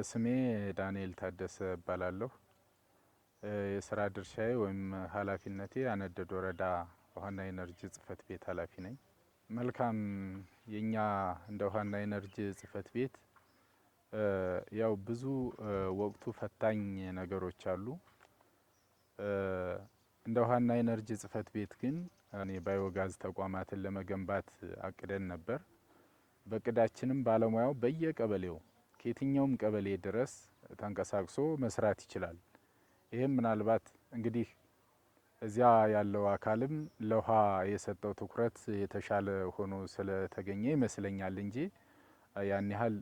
ስሜ ዳንኤል ታደሰ እባላለሁ። የስራ ድርሻዬ ወይም ኃላፊነቴ አነደድ ወረዳ ውሃና ኢነርጂ ጽህፈት ቤት ኃላፊ ነኝ። መልካም፣ የኛ እንደ ውሃና ኢነርጂ ጽህፈት ቤት ያው ብዙ ወቅቱ ፈታኝ ነገሮች አሉ። እንደ ውሃና ኢነርጂ ጽህፈት ቤት ግን እኔ ባዮጋዝ ተቋማትን ለመገንባት አቅደን ነበር። በእቅዳችንም ባለሙያው በየቀበሌው ከየትኛውም ቀበሌ ድረስ ተንቀሳቅሶ መስራት ይችላል። ይህም ምናልባት እንግዲህ እዚያ ያለው አካልም ለውሃ የሰጠው ትኩረት የተሻለ ሆኖ ስለተገኘ ይመስለኛል እንጂ ያን ያህል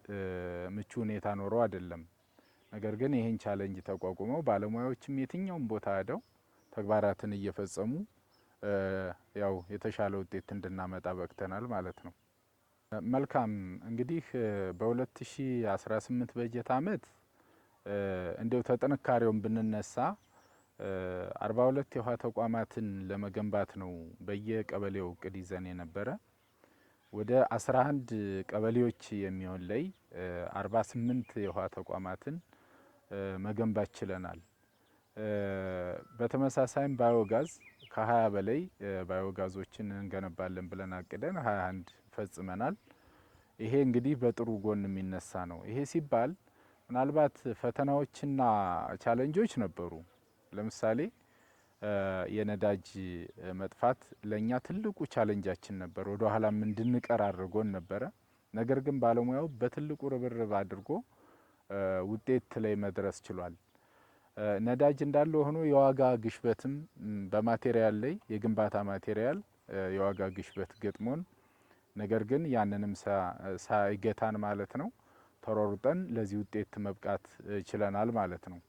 ምቹ ሁኔታ ኖሮ አይደለም። ነገር ግን ይህን challenge ተቋቁመው ባለሙያዎችም የትኛውም ቦታ ሄደው ተግባራትን እየፈጸሙ ያው የተሻለ ውጤት እንድናመጣ በቅተናል ማለት ነው። መልካም፣ እንግዲህ በ2018 በጀት አመት እንደው ተጥንካሬውን ብንነሳ 42 የውሃ ተቋማትን ለመገንባት ነው በየቀበሌው እቅድ ይዘን የነበረ። ወደ 11 ቀበሌዎች የሚሆን ላይ 48 የውሃ ተቋማትን መገንባት ችለናል። በተመሳሳይም ባዮጋዝ ከ20 በላይ ባዮጋዞችን እንገነባለን ብለን አቅደን 21 ፈጽመናል። ይሄ እንግዲህ በጥሩ ጎን የሚነሳ ነው። ይሄ ሲባል ምናልባት ፈተናዎችና challenge ኦች ነበሩ። ለምሳሌ የነዳጅ መጥፋት ለኛ ትልቁ challenge ኣችን ነበር። ወደ ኋላም እንድንቀር አድርጎን ነበረ። ነገር ግን ባለሙያው በትልቁ ርብርብ አድርጎ ውጤት ላይ መድረስ ችሏል። ነዳጅ እንዳለ ሆኖ የዋጋ ግሽበትም በ material ላይ የግንባታ material የዋጋ ግሽበት ገጥሞን ነገር ግን ያንንም ሳይገታን ማለት ነው ተሯሩጠን ለዚህ ውጤት መብቃት ችለናል ማለት ነው።